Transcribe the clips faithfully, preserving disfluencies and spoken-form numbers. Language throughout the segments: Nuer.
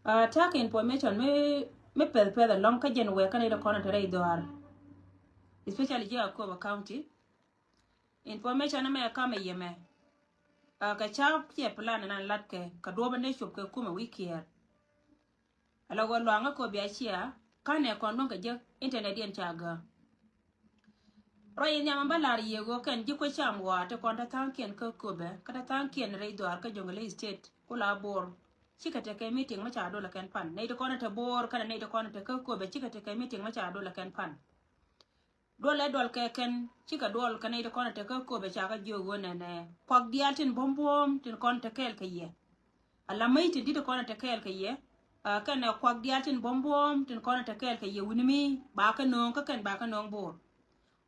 Uh, ta̱a̱ kɛ information mi, mi pɛth pɛth alɔŋ kä jɛn wɛɛ kä nɛy ti kɔn te rɛy dhɔaar, especially ji̱ Akobo County. Information mɛ kamɛ yɛmɛ. Uh, kɛ ca ciɛ plan nan lat kɛ kɛ duɔpä ni cop kɛ kumɛ wi̱i̱ kiɛɛr. Ala ɣöö luaŋä kɔ bia cia kanɛ kɔn duɔ̱ŋ kɛ jek internet yɛn ca gä. Ruac in nhiam in bä lar yiëë ɣöö kɛn ji̱ kuec cam ɣɔaa ti kɔn te tha̱a̱ŋkiɛn kä Köpɛ kä te tha̱a̱ŋkiɛn rɛy dhɔaar kä Jonglei State ku la Bor. Cikɛ tekɛ meeting mi ca dolɛ kɛn pan. Nɛy ti kɔn te Bor kɛnɛ nɛy ti kɔn te kä Köpɛ cikɛ tekɛ meeting mi ca dolɛ kɛn pan. Duɔlɛ duɔl kɛ kɛn cikɛ duɔl kɛ nɛy ti kɔn te kä Köpɛ ca kɛ jiök ɣöö nɛnɛ kuak diaal tin buɔ̱m buɔ̱ɔ̱m tin kɔn te kɛɛl kɛ yɛ. Ala mäc tin di̱t kɔn te kɛɛl kɛ yɛ, a, kɛnɛ kuak diaal tin buɔ̱m buɔ̱ɔ̱m tin kɔn te kɛɛl kɛ yɛ wi̱ni mi ba kɛ nööŋ kä kɛn ba kɛ nööŋ Bor.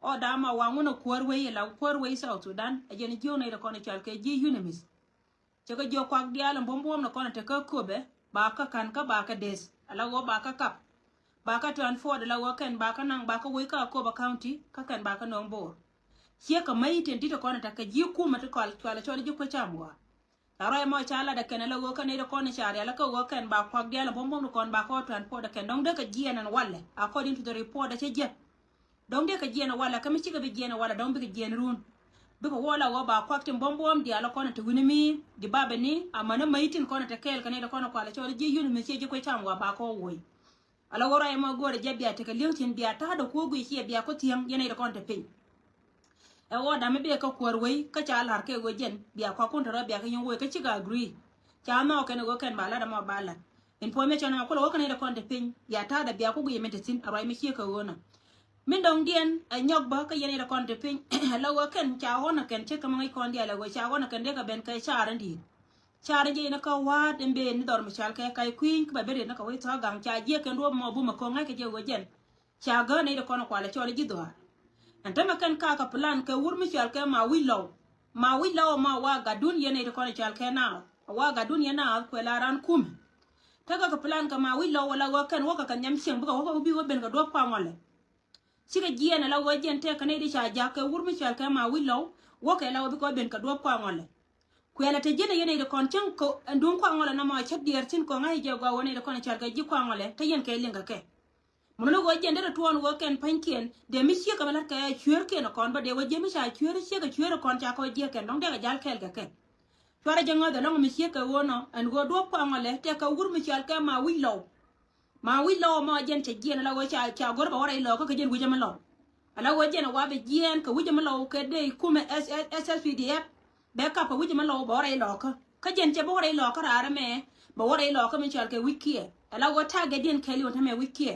Ɔ dama wa ŋun a kuäär wei ala kuäär wei South Sudan a jɛn jiök nɛy ti kɔn cɔal kɛ ji̱ UNMISS. Cɛ kɛ jiök kuak diaal in buɔ̱m buɔ̱ɔ̱m ni kɔn te kä Köpɛ ba kɛ ka̱n kä ba kɛ deth ala ɣöö ba kɛ kap. Ba kɛ transport ala ɣöö kɛn ba kɛ naŋ ba kɛ wei kä Akobo County kä kɛn ba kɛ nööŋ Bor. Ciɛ kɛ mäc tin di̱t kɔn te kɛ ji̱ kumɛ ti kɔal cɔal cɔl ji̱ kuec cam ɣɔaa. Ca ruac mɔ ca lat ɛ kɛn ala ɣöö kɛn nɛy ti kɔn ca rial kä ɣöö kɛn ba kuak diaal ɛ buɔ̱m buɔ̱m ti kɔn ba kɔ transport ɛ kɛn dɔ̱ŋ dee kɛ jiɛɛn ɛn walɛ according to the report ɛ cä jiɛth. Dɔ̱ŋ dee kɛ jiɛɛn ɛ walɛ kä mi cikɛ bi jiɛɛn ɛ walɛ dɔ̱ŋ bikɛ jiɛɛn run. Bikɛ wä la ɣöö ba kuak tin buɔ̱m buɔ̱m diaal ɛ kɔn ɛ te wi̱ni mi di babɛ ni amäni mäc tin kɔn ɛ te kɛɛl kɛ nɛy ti kɔn ɛ kual ɛ cɔl ji̱ UNMISS ciɛ ji̱ kuec cam wa ba kɔ woc. Ala ɣöö ruac ɛmɔ go̱o̱rɛ jɛ bia tekɛ li̱eŋ thi̱n bia ta̱a̱dɛ kuɔ̱k guic ciɛ bia kuɔ̱ thiäŋ yɛn nɛy ti kɔn te piny. Ɛ ɣöö damɛ bɛ kä kuäär wei kä ca la̱r kɛ ɣöö jɛn bia kua̱kun te rɔ bia kɛ yɛn woi kä cikɛ agree. Ca nhɔɔk kɛn ɣöö kɛn ba la̱t ɛmɔ ba la̱t. Information ɛmɔ kulɛ wä kä nɛy ti kɔn te piny bia ta̱a̱dɛ bia kuɔ̱k guic min te thi̱n a ruac mi ciɛ kɛ ɣöö nɔ. Min dɔ̱ŋdiɛn ɛ nyɔk bä kä yɛn nɛy ti kɔn te piny. Ala ɣöö kɛn ca ɣɔn ɛ kɛn ce̱tkɛ mi ŋäc kɔn diaal ɛ ɣöö ca ɣɔn ɛ kɛn dee kɛ ben kɛ ca̱r in di̱i̱t. Ca̱r in jiɛc ni kä wa̱a̱t in ben ni dhɔr mi cal kɛ ka̱c kui̱ny kä bɛ ben riet ni kɛ wec thɔ̱a̱ gaŋ ca jiɛk kɛn duɔ̱ɔ̱p mɔ bumɛ ko̱ŋ ŋa̱ckɛ jɛ ɣöö jɛn. Ca gäär nɛy ti kɔn kualɛ cɔl ji̱ dhɔaar. Ɛn tämɛ kɛn ka kɛ plan kɛ wur mi cɔal kɛ ma wi̱c lɔw. Ma wi̱c lɔw ma wa gatdun yɛn nɛy ti kɔn cɔal kɛ naath. A wa gatdun yɛn naath kuɛ la ran kumɛ. Tekɛ kɛ plan kɛ ma wi̱c lɔw wala ɣöö kɛn wäkɛ kɛ nhiam cieŋ bikɛ wäkɛ bi wä ben kɛ duɔ̱p kua ŋɔlɛ. Cikɛ jiɛɛn ala ɣöö jiɛn tɛk kɛ nɛy ti ca jak kɛ wur mi cɔal kɛ ma wi̱c lɔw wäkɛ la wä bikɛ wä ben kɛ duɔ̱p kua ŋɔlɛ. Kuɛlɛ te ji̱n ɛ yɛn nɛy ti kɔn cieŋ kɔ ɛn duŋ kua ŋɔlɛ nɔmɔ cä diɛɛr thi̱n kɔ ŋa̱c jɛ gɔaa wä nɛy ti kɔn cɔal kɛ ji̱ kua ŋɔlɛ te yɛn kɛ liŋ kɛ kɛ. Mun ni ɣöö jiɛn derɛ tuɔɔn ɣöö kɛn pa̱nykiɛn dee mi ciek kɛ mi la̱t kɛ cueerkiɛn ɛ kɔn bä dee wä jiɛ mi ca cueer ciek kɛ cueer ɛ kɔn ca kɔ jiɛ kɛn dɔ̱ŋ dee kɛ jal kɛɛl kɛ kɛ. Cuarɛ jɛ ŋäth ɛlɔ̱ŋ mi ciek kɛ ɣöö nɔ ɛn ɣöö duɔ̱ɔ̱p kɔaŋɔ lɛ tɛk kɛ wur mi cɔal kɛ ma wi̱c lɔw. Ma wi̱c lɔw ɛmɔ jiɛn cɛ jiɛn ala ɣöö ca, ca go̱r bɛ wä rɛy lɔkä kɛ jiɛn wi̱cä mi lɔw. Ala ɣöö jiɛn ɛ wa bɛ jiɛɛn kɛ wi̱cä mi lɔw kɛ dee kumɛ S S, S S P D F. Bɛ kap kɛ wi̱cä mi lɔw bɛ wä rɛy lɔkä. Kä jiɛn cɛ bɛ wä rɛy lɔkä raar ɛmɛ bɛ wä rɛy lɔkä mi cɔal kɛ wi̱c kiɛ. Ala ɣöö target diɛn kɛɛliw ɛn tämɛ wi̱c kiɛ.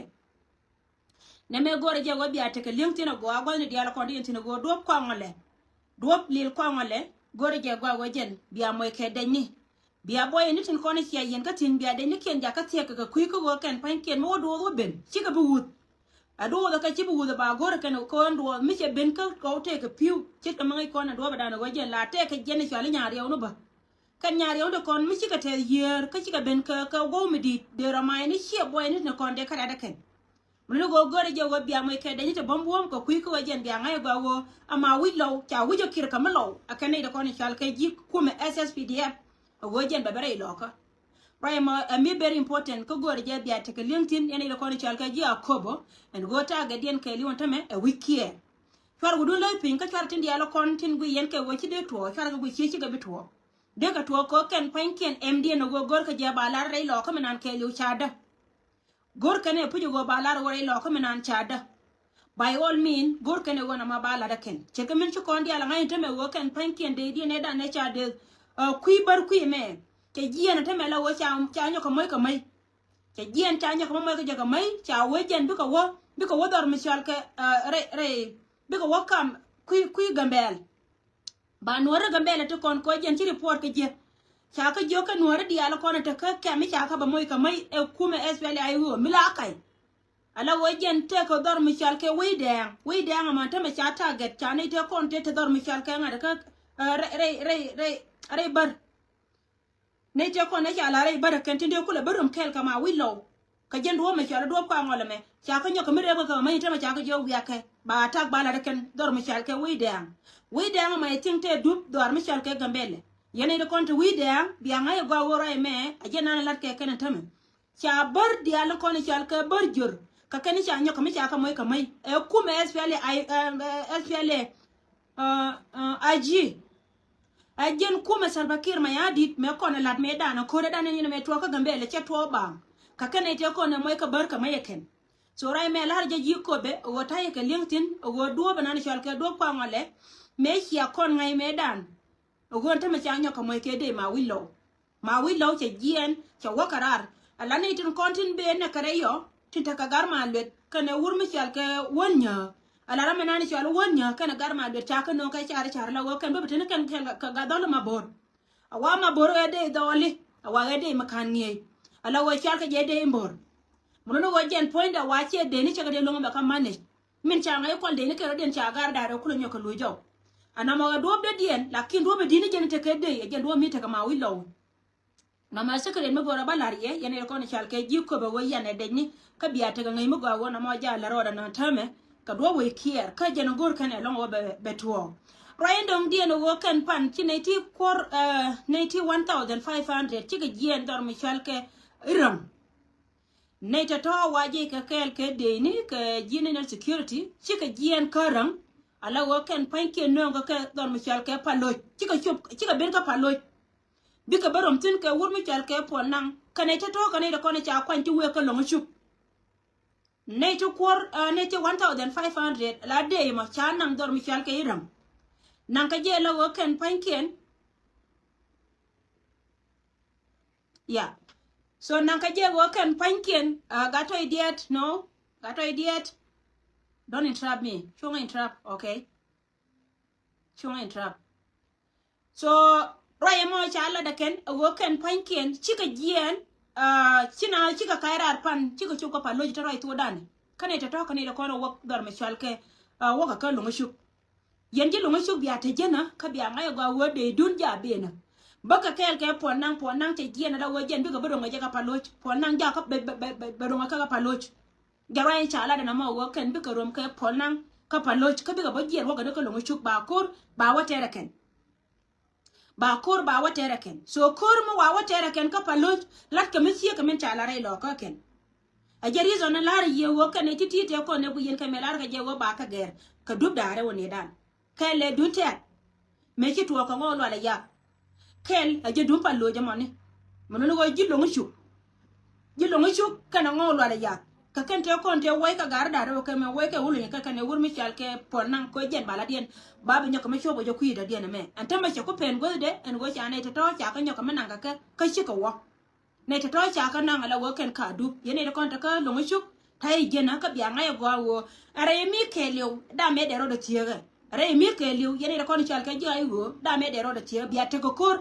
Nɛ mëë go̱rɛ jɛ ɣöö bia tekɛ li̱eŋ thi̱n agɔaa gua̱thni diaal kɔn ti yɛn thi̱n agɔaa duɔ̱p kɔaŋɔ lɛ. Duɔ̱p lil kɔaŋɔ lɛ go̱rɛ jɛ gɔaa ɣöö jɛn bia mɔc kɛ dɛcni. Bia buɔyɛ ni tin kɔn cia yɛn kä thi̱n bia dɛcnikiɛn jakä thiɛk kɛ kɛ kui̱ kä ɣöö kɛn pa̱nykiɛn mi wä duɔth wä ben cikɛ bi wuth. Ɛ duɔth ɛ kɛ ci bi wuth ɛ ba go̱rɛ kɛn kɔn duɔth mi cɛ ben kä kɔw tëëkɛ pi̱w ce̱tkɛ mi ŋäc kɔn ɛ duɔ̱p ɛ da̱a̱n ɛ ɣöö jɛn la tɛɛkɛ jiɛn ɛ cɔal i̱ nyaar yɛw ni bä. Kɛn nyaar yɛw ni kɔn mi cikɛ tɛth yiëër kä cikɛ ben kɛ kɛ guɔ̱w mi di̱i̱t dee rɔ ma̱a̱c ni ciɛ buɔyɛ ni tin kɔn dee kä rɛ̈t ɛ kɛn. Muni ɣöö gör jɛ ɣöö bia moc kɛ dee nyi te bäm buɔ̱m kɛ kui̱ kä ɣöö jɛn bia ŋa̱c ɛ gɔaa ɣöö ama wi̱c lɔw ca wi̱c ɛ kir kɛ mi lɔw ɛ kɛn nɛy ti kɔn i̱ cɔal kɛ ji̱ kumɛ S S P D F. Ɛ ɣöö jɛn bɛ bɛ rɛy lɔkä. Ruac ɛmɔ ɛ mi very important kä gör jɛ bia tekɛ li̱eŋ thi̱n yɛn nɛy ti kɔn i̱ cɔal kɛ ji̱ Akobo. Ɛn ɣöö target diɛn kɛɛliw ɛn tämɛ ɛ wi̱c kiɛ. Cuarɛ wutdun läth piny kä cuarɛ tin diaal kɔn tin gui yɛn kɛ ɣöö ci dee tuɔɔk cuarɛ kɛ gui cie cikɛ bi tuɔɔk. Dee kɛ tuɔɔk kɛ kɛn pa̱nykiɛn ɛmdiɛn ɛ ɣöö gör kɛ jɛ ba lar rɛy lɔkä mi nan kɛɛliw ca dä. Go̱r kɛn ɛ puc ɛ ɣöö ba lar ɣöö rɛy lɔkä mi naan ca dä. By all mean go̱r kɛn ɛ ɣöö nɔmɔ ba lat ɛ kɛn ce̱tkɛ min ci kɔn diaal ɛ ŋa̱c in tämɛ ɣöö kɛn pa̱nykiɛn dee diɛn ɛ dan ɛ ca dee. Kui̱ bär kui̱ mɛ cɛ jiɛɛn ɛ tämɛ la ɣöö ca, ca nyɔk kɛ moc kɛ mäc. Cɛ jiɛɛn ca nyɔk kɛ mɔ moc kɛ jɛ kɛ mäc ca wee jɛn bikɛ wä, bikɛ wä dhɔr mi cɔal kɛ rɛy, rɛy bikɛ wä kam kui̱, kui̱ Gambɛl. Ba nuɔ̱ɔ̱ri Gambɛlɛ ti kɔn kɔ jɛn ci report kɛ jiɛ. Ca kä jiök kɛ nuɔ̱ɔ̱ri diaal kɔn ɛ te kä kɛm mi ca kä bɛ moc kɛ mäc ɛ kumɛ S P L A I O mi la kac. Ala ɣöö jɛn tëëkɛ dhɔr mi cɔal kɛ Wec Dɛɛŋ. Wec Dɛɛŋ ɛmɔ tämɛ ca target ca nɛy tëë kɔn tëë te dhɔr mi cɔal kɛ ŋa̱t kä rɛy, rɛy, rɛy, rɛy, rɛy bär. Nɛy tëë kɔn ɛ ca la̱r rɛy bär ɛ kɛn tin dee kulɛ bä röm kɛɛl kɛ ma wi̱c lɔw. Kɛ jɛn duɔ̱ɔ̱p mɛ cɔal i̱ duɔ̱ɔ̱p kɔaŋɔl ɛmɛ ca kä nyɔk kɛ mi rɛp kɛ kɛ mɛ i̱ tämɛ ca kä jiɔk wiak kɛ ba tak ba lat ɛ kɛn dhɔr mi cɔal kɛ Wec Dɛɛŋ. Wec Dɛɛŋ ɛmɔ ɛ thi̱ŋ tëë dup dhɔaar mi cɔal kɛ Gambɛlɛ. Yɛn nɛy ti kɔn te Wec Dɛɛŋ bia ŋa̱c ɛ gɔaa ɣöö ruac ɛmɛ a jɛn nan ɛ la̱t kɛ kɛn ɛ tämɛ. Ca bär diaal kɔn i̱ cɔal kɛ bär jör. Kɛ kɛn i̱ ca nyɔk kɛ mi ca kɛ moc kɛ mec. Ɛ kumɛ S P L A, I, ɛ, ɛ, S P L A, ɛ, ɛ, I G. Ɛ jɛn kumɛ Salva Kiir Mayardit mɛ kɔn ɛ lat mɛ dan ɛ ko̱r ɛ dan ɛ nyin mɛ tuɔɔk kä Gambɛl ɛ cɛ tuɔɔk baaŋ. Kɛ kɛn ɛ tëë kɔn ɛ moc kɛ bär kɛ mec ɛ kɛn. So ruac mɛ la̱r jɛ ji̱ Kobe ɛ ɣöö ta̱yɛ kɛ li̱eŋ thi̱n ɛ ɣöö duɔ̱ɔ̱p ɛ nan cɔal kɛ duɔ̱ɔ̱p Kuaŋ Ɔlɛ. Mɛ cia kɔn ŋa̱c mɛ dan. Ɛ ɣöö ɛn tämɛ ca nyɔk kɛ moc kɛ dee ma wi̱c lɔw. Ma wi̱c lɔw cɛ jiɛɛn cɛ wä kɛ raar. Ala ni tin kɔn tin ben nɛ kɛ rɛy yɔ tin te kɛ gar ma luet kɛnɛ wur mi cɔal kɛ wän nyääk. Ala ram mi nani cɔal wän nyääk kɛnɛ gar ma luet ca kɛ no̱o̱ŋ kɛ car car la wä kɛn bä bi tin kɛn kɛn kɛ gar dhɔl ma bo̱r. A wa ma bo̱r ɛ dee dhɔli a wa ɛ dee mi kan ŋiey. Ala wä cɔal kɛ jɛ dee in bo̱r. Mun ni wä jɛn puɔ̱nydɛ wa ciɛ dee ni cɛ kɛ dee lo̱ŋ bɛ kä manage. Min ca ŋa̱c kual dee ni kɛ rɔ diɛn ca gar da̱r ɛ kulɛ nyɔk kɛ luc jɔw. Anamɔ ɛ duɔ̱ɔ̱p dee diɛn lakin duɔ̱ɔ̱p ɛ di̱t ni jɛn tekɛ dee ɛ jɛn duɔ̱ɔ̱p mi tekɛ ma wi̱c lɔw. Nɔmɔ secret mi go̱o̱r ɛ bä la̱r yɛ yɛn ɛ kɔn cɔal kɛ ji̱ köpɛ wee yɛn ɛ dec ni kä bia tekɛ ŋäc mi gɔaa wee nɔmɔ jaal lɛ rɔɔdɛ nɔn täämɛ kɛ duɔ̱ɔ̱p wee kiɛɛr kä jɛn ɛ go̱o̱r kɛn ɛ lɔŋ wee bɛ, bɛ tuɔɔk. Ruac in dɔ̱ŋ diɛn ɛ wee kɛn pan ci nɛy ti kuɔr, eh, nɛy ti one thousand five hundred cikɛ jiɛɛn dhɔr mi cɔal kɛ iräŋ. Nɛy tɔ̱tɔ̱ wa jiɛc kɛ kɛɛl kɛ dee ni kɛ ji̱ national security cikɛ jiɛɛn kä räŋ. Ala wee kɛn pa̱nykiɛn nööŋ kɛ kɛ dhɔr mi cɔal kɛ paloc cikɛ cop cikɛ ben kä paloc. Bikɛ bä röm thi̱n kɛ wur mi cɔal kɛ puɔl naŋ kɛ nɛy tɔ̱tɔ̱ kɛ nɛy tɔ̱ kɔn ca kuany ti wëë kä lo̱ŋ cuk. Nɛy ti kuɔr, eh, nɛy ti one thousand five hundred la dee mɔ ca naŋ dhɔr mi cɔal kɛ iräŋ. Naŋ kɛ jɛ la wee kɛn pa̱nykiɛn. Yeah. So naŋ kɛ jɛ wee kɛn pa̱nykiɛn, uh, gat tɔy diɛt, no? Gat tɔy diɛt. Don't interrupt me. Cuŋ interrupt, okay? Cuŋ interrupt. So ruac ɛmɔ ca lat ɛ kɛn ɛ wee kɛn pa̱nykiɛn cikɛ jiɛɛn, uh, ci na cikɛ ka̱c raar pan cikɛ cop kä paloc te ruac thuɔ̱ɔ̱dani. Kä nɛy tɔ̱tɔ̱ kä nɛy tɔ̱ kɔn ɛ wäk dhɔr mi cɔal kɛ, uh, wäk ɛ kä lo̱ŋ cuk. Yɛn ji̱ lo̱ŋ cuk bia te jiɛn ɛ kä bia ŋa̱c ɛ gɔaa wee dee dun ja ben ɛ. Bä kɛ kɛɛl kɛ puɔl naŋ, puɔl naŋ cɛ jiɛn ɛ la wee jɛn bikɛ bä ro̱ŋ ɛ jɛ kä paloc. Puɔl naŋ ja kä bɛ, bɛ, bɛ, bɛ, bɛ ro̱ŋ ɛ kä kä paloc. Jɛ ruac in ca lat ɛn ɛmɔ wee kɛn bikɛ röm kɛ puɔl naŋ kä paloc kä bikɛ bä jiɛn wäk ɛ ni kä lo̱ŋ cuk ba ko̱r ba wä tɛɛr ɛ kɛn. Ba ko̱r ba wä tɛɛr ɛ kɛn. So ko̱r mi wa wä tɛɛr ɛ kɛn kä paloc lat kɛ mi ciek kɛ min ca lat rɛy lɔɔkä kɛn. A jɛ reason ni la̱r yiëë wä kɛn ɛ ti ti tɛ kɔn ɛ ku yɛn kɛ mɛ la̱r kɛ jɛ wä ba kɛ gɛr kɛ dup da̱a̱r ɛ wä ni dan. Kɛl lɛ duun tɛ̈t. Mëë ci tuɔɔk kɛ ŋɔɔk lual ɛ yath. Kɛl a jɛ duun paloc ɛ mɔni. Mɛ nuni ɣöö ji̱ lo̱ŋ cuk. Ji̱ lo̱ŋ cuk kɛnɛ ŋɔɔk lual ɛ yath. Kɛ kɛn tëë kɔn tëë wec kɛ gar da̱r rɛw kɛ mɛ wec kɛ wuluny kɛ kɛn ɛ wur mi cɔal kɛ puɔl naŋ kɛ jɛn baladiɛn. Ba bi nyɔk kɛ mi cuɔp kɛ jɛ kui̱dädiɛn ɛmɛ ɛn tämɛ cɛ ku pɛn guäthdɛ ɛn ɣöö ca nɛy tɔ̱tɔ̱ ca kɛ nyɔk kɛ mi naŋ kɛ kɛ kä cikɛ wä. Nɛy tɔ̱tɔ̱ ca kɛ naŋ ala wee kɛn ka dup yɛn nɛy tɔ̱ kɔn te kä lo̱ŋ cuk. Ta̱yɛ jiɛn kä bia ŋa̱c ɛ gɔaa ɣöö ɛ rɛy mi kɛɛliw damɛ dee rɔɔdɛ thiääk ɛ. Rɛy mi kɛɛliw yɛn nɛy tɔ̱ kɔn cɔal kɛ ji̱ ɣöö damɛ dee rɔɔdɛ thiääk bia tekɛ ko̱r.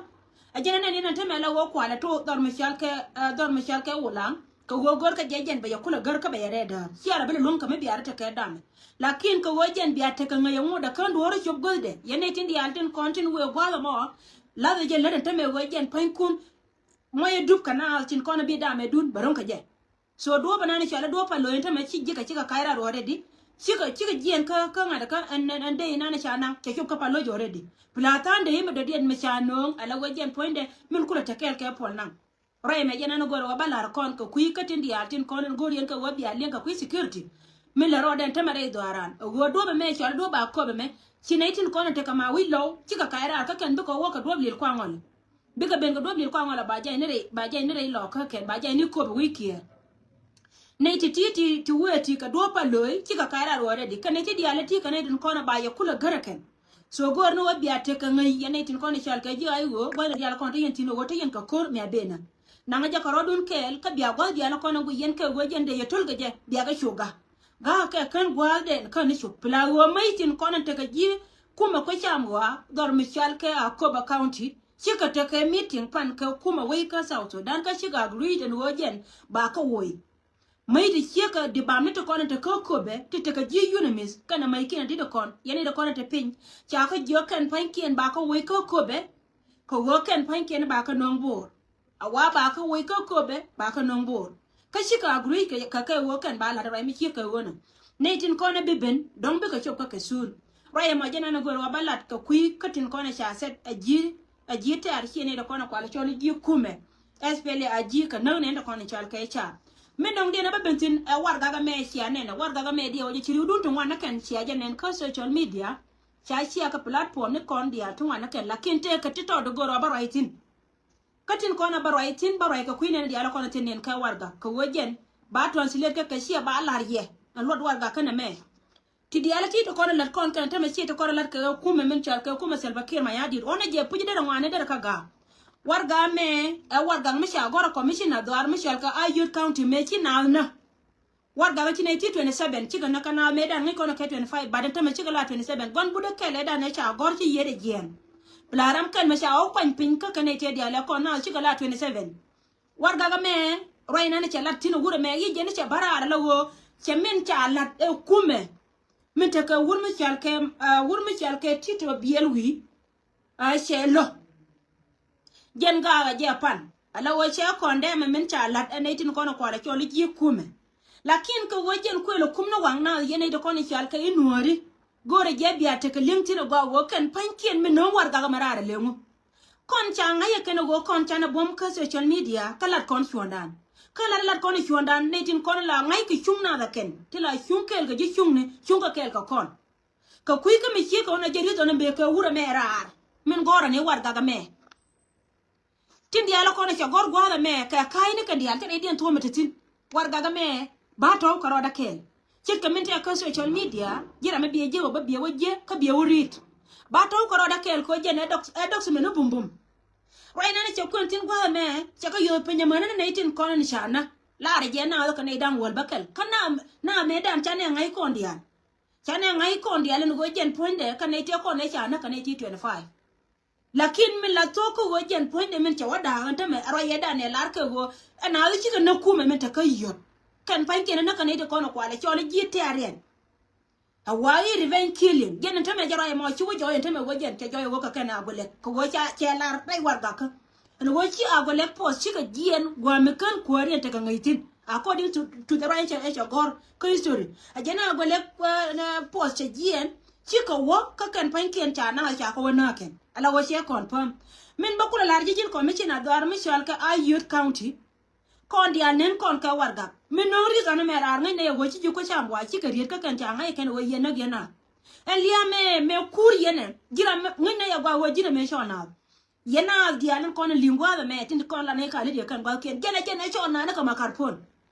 Ɛ jɛn ɛn ɛn yɛn ɛn tämɛ la wee kualɛ to dhɔr mi cɔal kɛ, eh, dhɔr mi cɔal kɛ wulaŋ. Kɛ ɣöö gör kä jɛ jɛn bɛ yɛ kulɛ gär kä bɛ yɛ rɛɛ däär ciɛ rɔ bi lɛ luäŋ kɛ mi bia rɔ tekɛ damɛ. Lakin kɛ ɣöö jɛn bia tekɛ ŋäc ɛŋu dɛ kän duɔ̱ɔ̱r cop guäthdɛ yɛn nɛy tin diaal tin kɔn tin wëë gua̱a̱th ɛmɔ. Lathɛ jɛ lät ɛn tämɛ ɣöö jɛn pa̱nykun. Mɔc ɛ dup kɛ naath tin kɔn ɛ bi damɛ dun bɛ ro̱ŋ kɛ jɛ. So duɔ̱ɔ̱p ɛnan cɔal ɛ duɔ̱ɔ̱p paloc ɛn tämɛ ci ji̱ kɛ cikɛ kac rat already. Cikɛ, cikɛ jiɛn kä, kä ŋa̱t kä ɛn, ɛn, ɛn dee inan ca naŋ cɛ cop kä paloc already. Pla tha̱a̱ŋ dee imɛ dɔ̱diɛn mi ca nööŋ ala wee jɛn puɔ̱nydɛ min kulɛ te kɛɛl kɛ puɔl naŋ. Ruac ɛmɛ jɛn ɛn ɛ go̱r ɛ wä ba la̱r kɔn kɛ kui̱ kä tin diaal tin kɔn ɛn go̱r yɛn kɛ wä bia liɛŋ kɛ kui̱ security. Min lɛ rɔɔdɛ ɛn tämɛ rɛy dhɔaaran ɛ ɣöö duɔ̱ɔ̱p ɛmɛ cɔal ɛ duɔ̱ɔ̱p ba köp ɛmɛ. Ci nɛy tin kɔn ɛn tekɛ ma wi̱c lɔw cikɛ kac raar kä kɛn bikɛ wä kɛ duɔ̱ɔ̱p li̱l kuaŋɔl. Bikɛ ben kɛ duɔ̱ɔ̱p li̱l kuaŋɔl ɛ ba jɛn ni rɛy, ba jɛn ni rɛy lɔɔkä kɛn ba jɛn ni köp ɛ wi̱i̱ kiɛɛr. Nɛy ti ti ti ti wee ti kɛ duɔ̱ɔ̱p paloc cikɛ kac raar wä rɛdi kɛ nɛy ti diaal ɛ ti kɛ nɛy tin kɔn ɛ ba yɛ kulɛ gär ɛ kɛn. So go̱o̱r ni wä bia tekɛ ŋäc yɛn nɛy tin kɔn ɛ cɔal kɛ ji̱ ɣa̱c ɣöö gua̱thni diaal kɔn te yɛn thi̱n ɣöö te yɛn kɛ ko̱r mia ben ɛ. Naŋ jɛ kɛ rɔɔdun kɛɛl kä bia gua̱th diaal kɔn ɛ guic yɛn kɛ ɣöö jɛn dee yɛ to̱l kɛ jɛ bia kɛ cu ga̱. Ga̱ kɛ kän gua̱a̱th dee kän ni cop pla ɣöö mäc tin kɔn ɛ tekɛ ji̱ kumɛ kuecam ɣɔaa dhɔr mi cɔal kɛ Akobo County. Cikɛ tekɛ meeting pan kɛ kumɛ wec kä South Sudan kä cikɛ agree ɛn ɣöö jɛn ba kä woi. Mäc ti ciekɛ di bam ni ti kɔn in te kä Akobo ti tekɛ ji̱ UNMISS kɛnɛ mäc kiɛn a di̱t kɔn yɛn in te kɔn in te piny. Ca kä jiök kɛn pa̱nykiɛn ba kä woi kä Akobo. Kɛ ɣöö kɛn pa̱nykiɛn ba kä nööŋ Bo̱o̱r. A wa ba kä woi kä Akobo ba kä nööŋ Bo̱o̱r. Kä cikɛ agree kɛ, kɛ kɛ ɣöö kɛn ba la̱t ruac mi ciek kɛ ɣöö nä. Nɛy tin kɔn ɛ bi ben dɔ̱ŋ bikɛ cop kä kɛ thuul. Ruac ɛmɔ jɛn ɛn ɛ go̱r wa ba lat kɛ kui̱ kä tin kɔn ɛ ca sɛt ɛ ji̱, ɛ ji̱ tɛ̈r ciɛ nɛy ti kɔn ɛ kual ɛ cɔl i̱ ji̱ kumɛ. S P L A I G kɛ näk nɛn ti kɔn in cɔal kɛ ca. Min dɔ̱ŋ diɛn a bä ben thi̱n ɛ warɛgak ɛmɛ cia nɛn ɛ warɛgak ɛmɛ diɛ wä jɛ ci ri̱wdun ti ŋuan nä kɛn cia jɛ nɛn kä social media. Ca cia kɛ platform ni kɔn diaal ti ŋuan nä kɛn lakin tëë kɛ ti tɔɔt di go̱r ɔ bä ruac thi̱n. Kä tin kɔn a bä ruac thi̱n bä ruac kɛ kui̱ nɛn diaal kɔn a thi̱n nɛn kɛ warɛgak kɛ ɣöö jɛn ba translate kɛ kɛ cia ba lar yɛ. Ɛ luɔt warɛgak kɛn ɛmɛ. Ti diaal ti ti kɔn lät kɔn kɛn tämɛ ci ti kɔn lät kɛ kumɛ min cɔal kɛ kumɛ Salva Kiir Mayardit. Ɣɔn ɛ jɛ puc derɛ ŋuani derɛ kä ga̱a̱. Warɛgak mɛ ɛ warɛgak mi ca gɔr ɛ commissioner dhuaar mi cɔal kɛ Ayod County mɛ ci naath nä. Warɛgak ci nɛ ti twenty seven cikɛ nä kä naath mɛ dan ŋäc kɔn kɛ twenty five but tämɛ cikɛ la twenty seven gɔn budɛ kɛl ɛ dan ɛ ca gɔr ci yiet ɛ jiɛn. Bi la ram kɛl mɛ ca ɣɔk kuany piny kä kɛ nɛ ti diaal ɛ kɔn naath cikɛ la twenty seven. Warɛgak ɛmɛ ruac nan cɛ lat thi̱n ɛ wur ɛmɛ yic jɛn cɛ bä raar ala ɣöö cɛ min ca lat ɛ kumɛ. Min tekɛ wur mi cɔal kɛ, ah, wur mi cɔal kɛ Tito Biɛl wi̱i̱. A cɛ lɔ. Jɛn gaak a jɛ pan ala ɣöö cɛ kɔn dɛmɛ min ca lat ɛ nɛy tin kɔn ɛ kual ɛ cɔl i̱ ji̱ kumɛ. Lakin kɛ ɣöö jɛn kuël ɛ kum ni waŋ naath yɛn nɛy ti kɔn i̱ cɔal kɛ i̱ nuääri. Go̱o̱rɛ jɛ bia tekɛ li̱eŋ thi̱n ɛ gɔaa ɣöö kɛn pa̱nykiɛn mi no̱o̱ŋ warɛgak ɛmɛ raar ɛ leŋu. Kɔn ca ŋa̱c ɛ kɛn ɛ ɣöö kɔn canɛ buɔ̱m kä social media kä lat kɔn cuɔ̱ɔ̱ŋdan. Kä lat lat kɔn ɛ cuɔ̱ɔ̱ŋdan nɛy tin kɔn la ŋa̱c kɛ cuŋ naath ɛ kɛn ti la cuŋ kɛɛl kɛ ji̱ cuŋni cuŋ kɛ kɛɛl kɛ kɔn. Kɛ kui̱ kä mi ciek kɛ ɣän a jɛ rieth ɣän a mëë kɛ wurɛ mɛ raar min gɔ̱rä ni warɛgak ɛmɛ. Tin diaal ɛ kɔn ɛ cɛ gɔ̱r gua̱a̱th ɛmɛ kɛ ka̱a̱cni kɛn diaal kɛn idiɛn thuɔ̱ɔ̱mɛ te thi̱n. Warɛgak ɛmɛ ba tɔ̱w kɛ rɔɔdɛ kɛɛl. Ce̱tkɛ min tɛk kä social media ji̱ ram mi biɛ ji̱ wä bä biɛ wä ji̱ kä biɛ wä ri̱i̱t. Ba tɔ̱w kɛ rɔɔdɛ kɛɛl kɛ ɣöö jɛn ɛ dɔk ɛ dɔk cimɛn i̱ bumbum. Ruac nan cɛ kuɛn thi̱n gua̱a̱th ɛmɛ cɛ kä yio̱o̱th piny ɛmän ni nɛy tin kɔn in ca nä. Laarɛ jɛ naath kä nɛy da̱ŋ wäl bä kɛl kä na na mëëdan ca nɛ ŋa̱c kɔn diaal. Ca nɛ ŋa̱c kɔn diaal in ɣöö jɛn puɔ̱nydɛ kä nɛy tëë kɔn ɛ ca nä kä nɛy ti twenty five. Lakin min la thok kä ɣöö jɛn puɔ̱nydɛ min cɛ wä da̱a̱k ɛn tämɛ ɛ ruac yɛ dan ɛ lar kɛ ɣöö ɛ naath cikɛ näk kumɛ min te kä yio̱t. Kɛn pa̱nykiɛn ɛ näk kä nɛy ti kɔn ɛ kual ɛ cɔl i̱ ji̱ tɛ̈riɛn. A wa i̱ revenge killing jɛn in tämɛ jɛ ruac ɛmɔ ci wä jɔɔc in tämɛ wä jɛn cɛ jɔɔc wä kɛ kɛn a gulɛk kɛ wä ca cɛ lar rɛy warɛgakä. Ɛn wä ci a gulɛk post cikɛ jiɛn gua̱a̱mi kän kuääri in tekɛ ŋäc thi̱n according to, to the ruac in cɛ gɔ̱r kä history. A jɛn a gulɛk post cɛ jiɛn cikɛ wä kä kɛn pa̱nykiɛn ca naŋ a ca kɛ wä nääkɛn ala wä cɛ confirm. Min bä kulɛ lar ji̱ ji̱n commissioner dhuaar mi cɔal kɛ Ayod County. Kɔn diaal nen kɔn kɛ warɛgak mi no̱o̱ŋ ri̱th ɣän ɛmɛ raar ŋäcnɛ yɛ ɣöö ci ji̱ kuecam wa cikɛ riet kä kɛn ca ŋa̱c kɛn ɣöö yɛn näk yɛn a. Ɛn lia̱a̱ mɛ mɛ kuur yɛn ɛ ji̱ ram ŋäcnɛ yɛ gua̱a̱k ɣöö ji̱n ɛmɛ cɔl naath. Yɛn naath diaal in kɔn in li̱ŋ gua̱a̱th ɛmɛ tin kɔn la nɛy ka li̱t yɛ kɛn gua̱a̱th kiɛn jɛn ɛ jɛn ɛ cɔl naath ni kɛ makar puɔ̱n.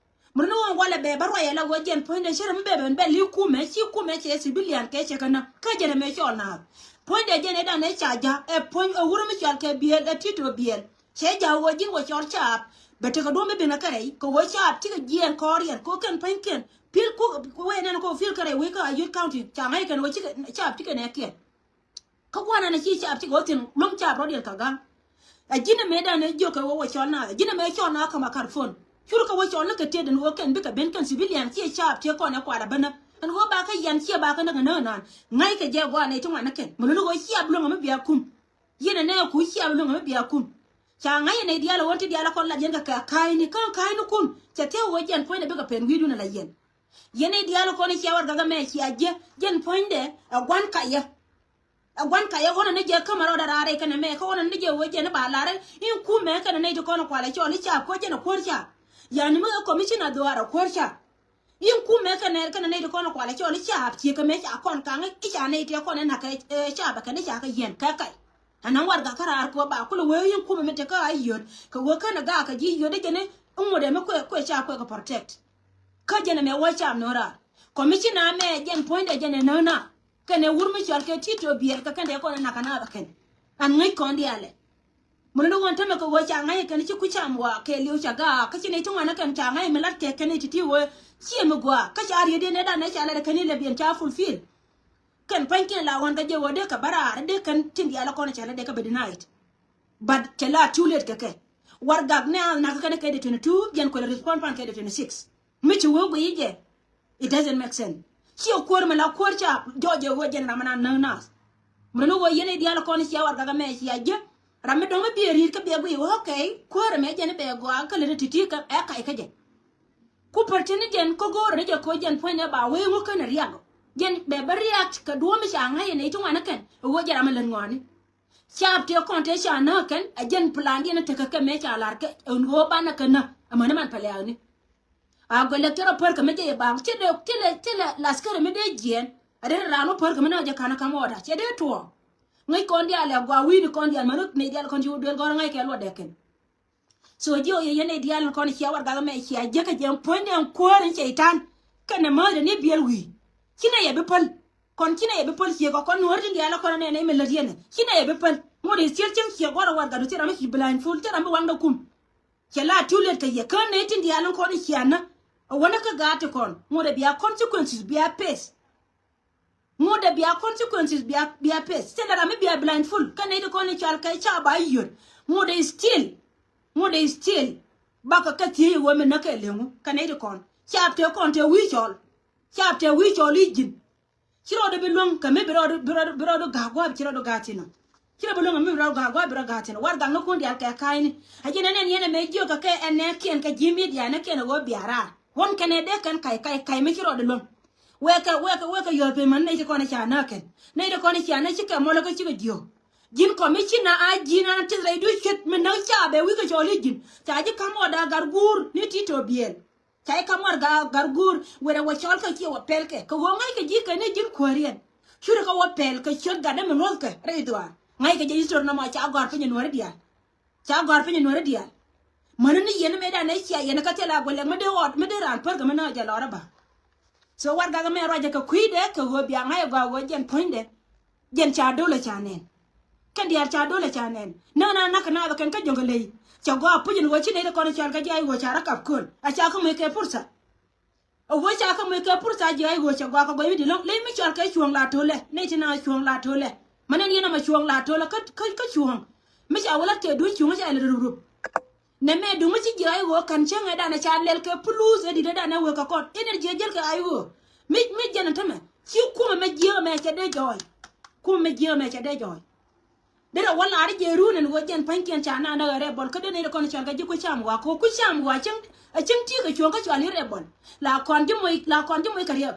Murni ɣöö walɛ bɛ bä ruac ala ɣöö jɛn puɔ̱nydɛ cä ram bɛ ben bɛ li̱i̱ kumɛ ci kumɛ cɛ civilian kɛ cɛ kɛ näk kä jɛn ɛmɛ cɔl naath. Puɔ̱nydɛ jɛn ɛ dan ɛ ca ja̱ ɛ puɔ̱ny ɛ wur mi cɔal kɛ biɛl ɛ Tito biɛl. Cɛ ja̱ ɣöö ji̱n wä cɔr caap bɛ tekɛ duɔ̱m mi bi̱n ɛ kɛ rɛy kɛ ɣöö caap cikɛ jiɛɛn kɔɔriɛn kɛ ɣöö kɛn pa̱nykiɛn pi̱l ku wee nɛn kɛ ɣöö pi̱l kɛ rɛy wec kä Ayod County ca ŋäc kɛn ɣöö cikɛ caap cikɛ nɛɛkiɛn. Kä gua̱a̱r ɛn ɛ ci caap cikɛ wä thi̱n luäŋ caap rɔ̱diɛn kɛ ga̱ŋ. Ɛ ji̱n ɛmɛ dan ɛ jiök kɛ wä wä cɔl naath ɛ ji̱n ɛmɛ cɔl naath kɛ makar phone. Cur kɛ wä cɔl ni kɛ tiet ɛn ɣöö kɛn bikɛ ben kɛn civilian ciɛ caap ciɛ kɔn ɛ kual ɛ bä näk ɛn ɣöö ba kä yɛn ciɛ ba kä näk ɛ näk ɛnan. Ŋa̱ckɛ jɛ gua̱a̱r nɛy ti ŋuan ni kɛn mi luni ɣöö ciap luäŋ ɛmɛ bia kum. Yɛn ɛ nɛɛ ku ciap luäŋ ɛmɛ bia kum. Ca ŋa̱c ɛ nɛy diaal ɛ ɣöö ti diaal ɛ kɔn la yɛn kɛ kɛ ka̱a̱cni kä ka̱a̱cnikun cɛ thia̱k ɣöö jɛn puɔ̱nydɛ bikɛ pɛn wi̱i̱dun ɛ la yɛn. Yɛn nɛy diaal ɛ kɔn ɛ cia warɛgak ɛmɛ cia jiɛ jɛn puɔ̱nydɛ ɛ gua̱n kayä. Ɛ gua̱n kayɛ ɣɔnɛ ni jɛ kämɛ rɔɔdɛ raar rɛy kɛnɛ mɛ kä ɣɔnɛ ni jɛ wee jɛn i̱ ba lar i̱ in kumɛ kɛnɛ nɛy ti kɔn kualɛ cɔl i̱ caap kuäär jɛn ɛ kuäär caap. Yani mi ɣä commissioner dhuaar ɛ kuäär caap. In kumɛ kɛnɛ kɛnɛ nɛy ti kɔn kualɛ cɔl i̱ caap ciekɛ mɛ ca kɔn kaŋ i̱ ca nɛy ti kɔn ɛ na̱k kɛ caap ɛ kɛn i̱ ca kɛ yiɛn kɛ kɛy. Ɛn ɣän warɛgak kä raar kɛ ɣöö ba kulɛ wee in kumɛ mi te kä a yio̱t kɛ ɣöö känɛ gaak kɛ ji̱ yio̱t i̱ jɛn i̱ ŋot ɛmɛ kuɛ kuɛ caap kuɛ kɛ protect. Kä jɛn ɛmɛ wä caap no̱o̱ŋ raar. Commissioner mɛ jɛn puɔ̱nydɛ jɛn ɛ näk na. Kɛnɛ wur mi cɔal kɛ Tito biɛɛr kɛ kɛn dee kɔn ɛ nak kɛ naath ɛ kɛn. An ŋäc kɔn diaalɛ. Mun ni ɣöö tämɛ kɛ ɣöö ca ŋa̱c ɛ kɛn ci kui̱ cam wa kɛ liw ca gaak kä ci nɛy ti ŋuan ɛ kɛn ca ŋa̱c mi lat kɛ kɛn ɛ ti̱ti̱ ɣöö ciɛ mi gɔaa kä ca riet yɛn ɛ dan ɛ ca lat ɛ kɛn ilɛ biɛn ca fulfill. Kɛn pa̱nykiɛn la ɣɔ̱n kɛ jɛ ɣöö dee kɛ bä raar dee kɛn tin diaal ɛ kɔn ɛ ca lat dee kɛ bɛ denied. But cɛ la too late kɛ kɛ. Warɛgak nɛ a nak kɛ kɛn ɛ kɛ dee twenty two jɛn kuɛl respond pan kɛ dee twenty six. Mi ci wee guiy jɛ. It doesn't make sense. Ciɛ kuäär mi la kuäär ca jɔɔc jɛ ɣöö jɛn ram mi na näk naath. Mi ni ɣöö yɛn i̱ diaal kɔn cia warɛgak ɛmɛ cia jiäk. Ram mi dɔ̱ŋ mi biɛ ri̱i̱t kä biɛ guiy ɣöö okay kuäär ɛmɛ jɛn i̱ bɛ gɔaa kä lät i̱ ti̱ti̱ kä ɛ kac kä jɛ. Ku pärti̱ni jɛn kä go̱o̱rä ni jɛ koc jɛn puɔ̱nydɛ ba wee ŋu känɛ riak. Jɛn bɛ bä riak kɛ duɔ̱ɔ̱p mi ca ŋa̱c yɛn i̱ ti ŋuan i̱ kɛn i̱ ɣöö jɛ ram mi lät ŋɔaani. Caap tëë kɔn tëë ca näk kɛn a jɛn plan diɛn a tekɛ kɛ mëë ca lar kɛ ɛn ɣöö banɛ kɛ näk. Amäni man pɛlɛ akni a gɔlɛ kɛ rɔ pär kɛ mi jɛ yɛ baŋ ci lɛ ci lɛ ci lɛ laskeri mi dee jiɛn. A dee raan wä pär kɛ mi näk jɛ ka̱n a ka̱m ɣɔɔda cɛ dee tuɔɔk. Ŋäc kɔn diaal ɛ gɔaa wi̱i̱ni kɔn diaal mäni nɛy diaal kɔn ci wä duel gɔ̱rä ŋäc kɛ luɔt dɛ kɛn. So jiɛ wä yɛ yɛn nɛy diaal kɔn cia warɛgak mɛ cia jiäkä jɛ puɔ̱nydɛ ɛn kuäär in cɛy-tan. Kɛnɛ määthdɛ ni biɛl wi̱i̱ ci nɛ yɛ bi päl. Kɔn ci nɛ yɛ bi päl ciek ɔ kɔn nuɔ̱ɔ̱ri tin diaal kɔn nɛ nɛ mi lät yɛn ci nɛ yɛ bi päl. Ŋot is ciel cieŋ ciek gua̱r ɛ warɛgak du thil ram mi ci blindfold thil ram mi waŋdɛ kum. Cɛ la too late kɛ yɛ kään nɛy tin diaal in kɔn cia nä. A wänä kä gaat ti kɔn ŋot ɛ bia consequences bia face. Ŋot ɛ bia consequences bia bia face thil ram mi bia blindfold kä nɛy ti kɔn in cɔal kɛ ca ba yöt. Ŋot ɛ still ŋot ɛ still. Bakɛ kɛ thiec ɛ wee mi näk kɛ leŋu kä nɛy ti kɔn caap tëë kɔn tëë wi̱i̱ cɔl. Caap tëë wi̱i̱ cɔl i̱ ji̱n. Ci rɔɔdu bi luäŋ kɛ mi bi rɔɔdu bi rɔɔdu bi rɔɔdu ga̱a̱k gua̱a̱p ci rɔɔdu ga̱a̱k thi̱n ɔ. Ci rɔɔdu bi luäŋ kɛ mi bi rɔɔdu ga̱a̱k gua̱a̱p bi rɔɔdu ga̱a̱k thi̱n ɔ. Warɛgak ni kuɔ̱n diaal kɛ ka̱a̱cni. A ji̱n ɛnɛn yɛn ɛmɛ jiök kɛ kɛ ɛnɛ kiɛn kɛ ji̱ midia ni kiɛn ɛ ɣöö bia raar. Ɣän kɛnɛ dee kɛn ka̱c ka̱c ka̱c mi ci rɔɔdu luäŋ. Wekɛ wekɛ wekɛ yɔ̱ɔ̱l piny män nɛy ti kɔn i̱ ca näk kɛn nɛy ti kɔn i̱ cia näk ci kɛ mɔlä kä cikɛ jiök. Ji̱n kɔmicina a ji̱n an tith rɛydu ciet mi näk ca bɛ wi̱i̱ kɛ cɔɔl i̱ ji̱n ca ji̱ ka̱m ɣɔda gar guur ni ti tɔ biɛl. Ca i̱ ka̱m ɣɔr gar guur wërɛ wä cɔɔl kɛ ciɛ wä pɛl kɛ kɛ ɣöö ŋa̱ckɛ ji̱ kɛ ni ji̱n kuääriɛn. Curɛ kɛ wä pɛl kɛ ciöt gatdä mi luɔ̱thkɛ rɛy dhuaar ŋa̱ckɛ ji̱ i̱ thor nɔmɔ ca gɔ̱r piny ɛ nuɔ̱ri diaal. Ca gɔ̱r piny nuɔ̱ri diaal. Mäni ni yɛn mëëdan ɛ cia yɛn kä thil a guɛlɛk mi dee ɣɔt mi dee raan pär kɛ mi nä jɛ lɔrä ba. So warɛgak mɛ ruacɛ kɛ kui̱dɛ kɛ ɣöö bia ŋa̱c ɛ gɔaa ɣöö jɛn puɔ̱nydɛ. Jɛn ca dolɛ ca nɛn. Kɛn diaal ca dolɛ ca nɛn. Näk na nak kɛ naath kɛn kä jɔ̱ŋ kɛ ley. Cɛ gɔaa puc in ɣöö ci nɛy ti kɔn cɔal kɛ ji̱ a i̱ ɣöö ca rɔ kap köl a ca kä muc kɛ pursa. A wee ca kä muc kɛ pursa ji̱ a i̱ ɣöö cɛ gɔaa kɛ gɔaa mi di lɔ̱ŋ ley mi cɔal kɛ cuɔ̱ɔ̱ŋ la tolɛ nɛy ti na cuɔ̱ɔ̱ŋ la tolɛ. Mɛ nɛn yɛn ama cuɔ̱ɔ̱ŋ la tolɛ kä kä kä cuɔ̱ɔ̱ŋ. Mi ca wä la tëë duc cuɔ̱ɔ̱ŋ ca ilɛ rup rup. Nɛ mɛ duŋ mi ci ji̱ a i̱ ɣöö ka̱n cäŋɛ danɛ ca lɛl kɛ puluth ɛ di̱t ɛ danɛ wee kɛ kɔn in ɛ ji̱ ɛ jäl kɛ a i̱ ɣöö. Mi mi jɛn ɛ tämɛ ci kumɛ mɛ jiääk ɛmɛ cɛ dee jɔɔy. Kumɛ mɛ jiääk ɛmɛ cɛ dee jɔɔy. Derɛ wä la̱r jɛ run ɛn ɣöö jɛn pa̱nykiɛn ca naan ɛ ɣän rɛbɔl kä den nɛy ti kɔn cɔal kɛ ji̱ ku cam ɣɔaa kɛ ɣöö ku cam ɣɔaa cäŋ. Ɛ cäŋ ti̱i̱ kɛ cuɔ̱ɔ̱ŋ kä cɔal i̱ rɛbɔl la kɔn ji̱ moc la kɔn ji̱ moc kɛ riɛp.